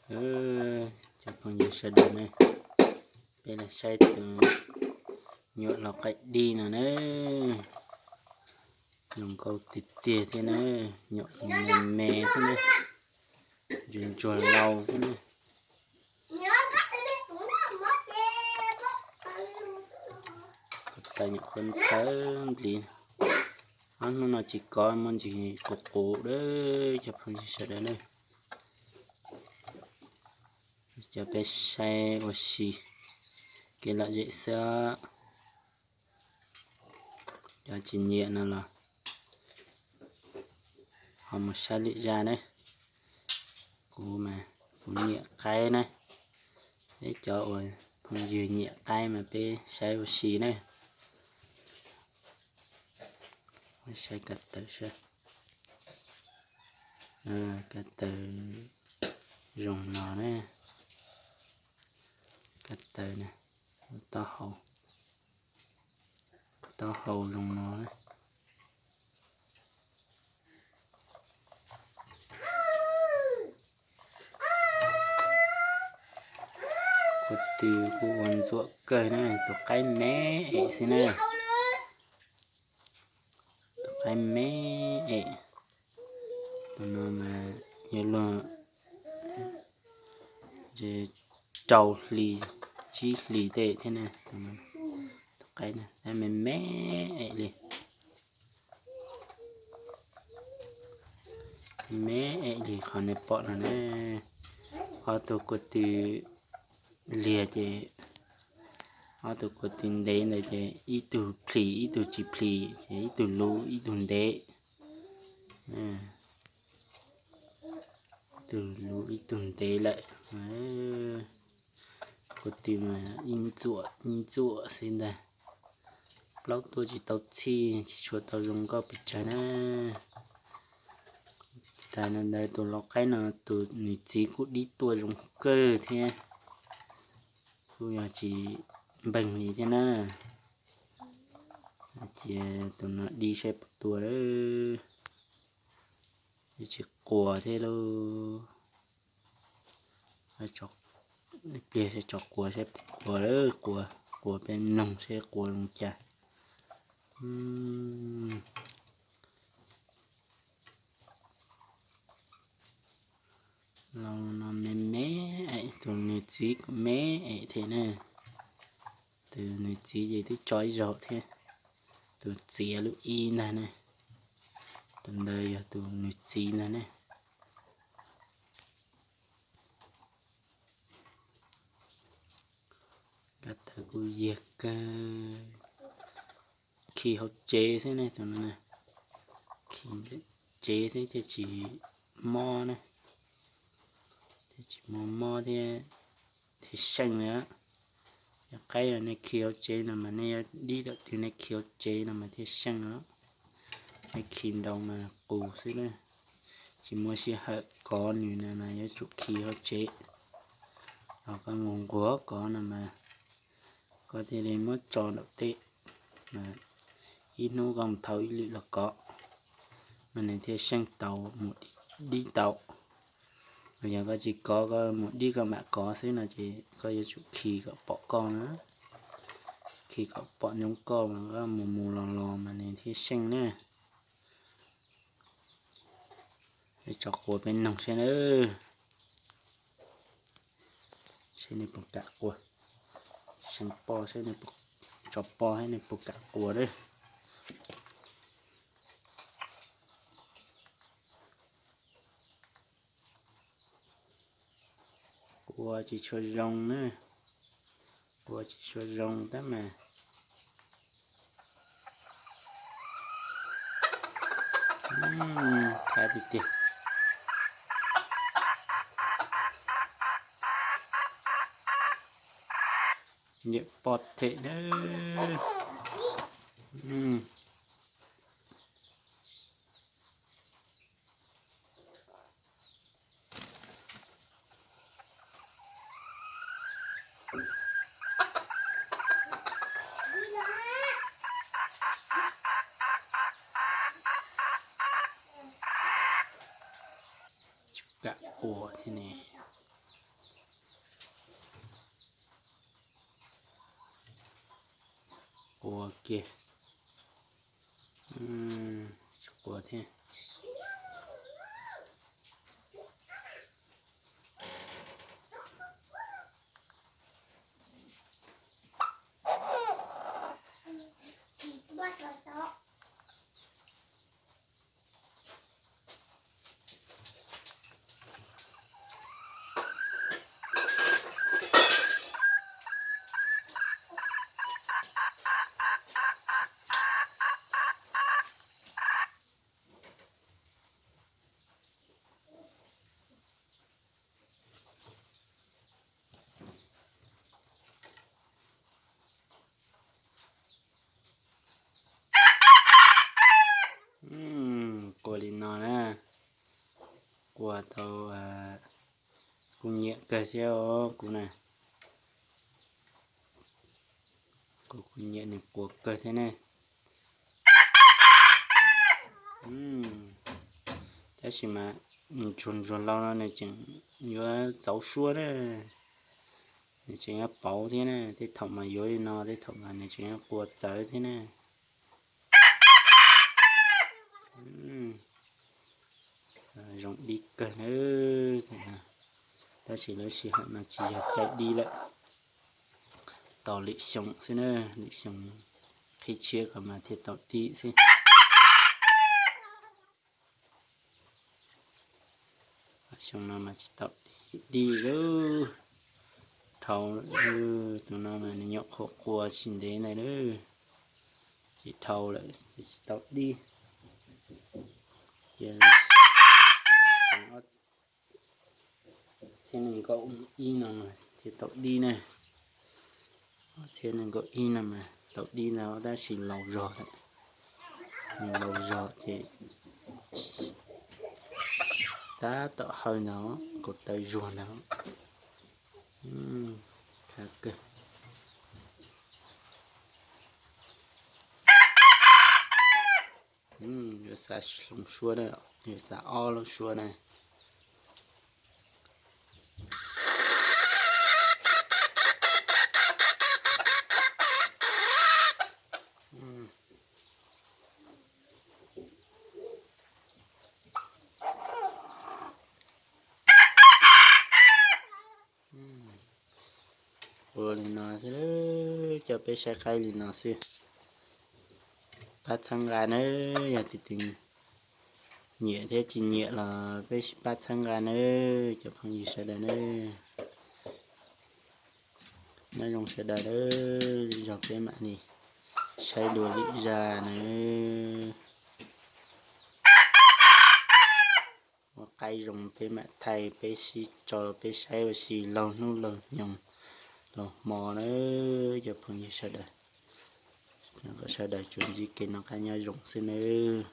Cov phooj ywg sawv daws ne, peb los saib tus nyuam lau qaib dib no na, zoo nkauj tiag tiag thiab na, nyuam me me thiab na, ntsuag ntsuag lau thiab na. Koj tais nyuam qhuav thawb nplis, ob hnub no tsis kov muaj ntsis qus qus dawb cov phooj ywg sawv daws na. Cov peb saib ua si kev lom zem xwb, cov tsis nyiam no los ho mus saib lwm zaj na. Kuv mas kuv nyiam qaib na, peb cov uas phooj ywg nyiam qaib mas peb saib ua si na. Saib ko taw saib, ko taw zoo no na, ko taw, taub hau zoo no na. Ko tw kuj ua ntxuam kawg na, tus qaib me es xwb na. Tus qaib me es, tus no mas yuav luag rau hli tsib hlis tej thiab na. Tus qaib me me es li, me es li qhov nej pom no na. Ob tug ko tw liag ces, ob tug ko tw ntev ntawd ces ib tug plhis ib tug tsis plhis ces ib tug luv ib tug ntev. Ib tug luv ib tug ntev lawm. Ko tw mas ib ntxuam ib ntxuam xwb ntag. Plaub tuaj tsis tau txhij tsis tshua tau zoo nkauj pes tsawg na. Tais no ntawd tus lau qaib no tus nws txiv kuj dib tuaj zoo kawg thiab, kuj yog tsis npeeg li thiab na. Cia tus no dib saib puas tua, tsis quas thiab lauj. Pliag saib tso quas saib puas quas, quas peb mloog saib quas zoo cas. Lau no me me es, tus nws txiv kuj me es thiab na. Tus nws txiv ces twb tso ib zaug thiab, tus txiv lub ib ntag na. Tus ntawd yog tus nws txiv ntag na. Ko taw kuj yag kawg. Khi hauv tsev xwb ne, tus no khi tsev xwb thiaj tsis mob na, thiaj tsis mob mob thiab, thiaj seej li. Cov qaib nej khi hauv tsev no mas nej yuav dib tawm twg nej khi hauv tsev no mas thiaj seej os. Nej khi nrau mas qus xwb na. Tsis muaj sij hawm kov nws no mas yuav tsum khi hauv tsev. Los koj nquag nquag kov no mas koj thiaj li muab tso nraum teb, ib hnub koj mus thau ib lwm los kov, mas nws thiaj seej tau mus dib tau. Yog koj tsis kov, koj mus dib koj mam kov xwb no ces koj yuav tsum khi kom pom koj na. Khi kom pom ntsoov koj mas koj mus mus los los mas nws thiaj seej na. Peb tso quas peb noog saib na, saib nws puas kam quas. Seej poj saib, tso poj saib nws puas kam quas lawm. Quas tsis tshua zoo na, quas tsis tshua zoo tab mas. Thab tiag tiag. Niam pog them na. Kam quas thiab ne. Qua kiag. Tsis qua thiab. Qua li no na, qua tau, kuv nyiam kawg thiab os kuv na. Kuv, kuv nyiam nws quas kawg thiab ne. Tab sis mas ntsuag ntsuag laus no nws tseem yuav txauv suab na, nws tseem yuav pauv thiab na. Tej thaum mas yuav li no, tej thaum mas nws tseem yuav quas txawv thiab na. Zoo dib kawg na. Tab sis lub sij hawm no tsis yog caij dib lawm, tos lwm xyoo xwb na, lwm xyoo qhib tshiab ko mas thiaj tau dib xwb. Xyoo no mas tsis tau dib lawm. Dhau, tus no mas nws nyuam qhuav qua tsis ntev ntawd lawm, ces dhau lawm ces tsis tau dib. Ces txhiab nees nkaum ib no mas thiaj tau dib na. Txhiab nees nkaum ib no mas tau dib ntag tab sis laus zog lawm. Nws laus zog ces tab tom hawv ntag, kaum tawv zuag ntag. Khav kawg. Yuav xav hloov suab na, yuav xav ob lub suab na. Ua li no xwb, coj peb saib qaib li no xwb. Pab txhawb nqa nawb, yog tus twg nyiam thiab tsis nyiam los peb pab txhawb nqa nawb cov phooj ywg sawv daws nawb. Nyob zoo sawv daws nawb, zog peb mam li saib dua lwm zaj nawb. Muaj qaib zoo peb mam thaij peb sib tso peb saib ua si laug hnub laug hmo nawb cov phooj ywg sawv daws. Kom sawv daws tsuas ntsib kev noj qab nyob zoo xwb nawb.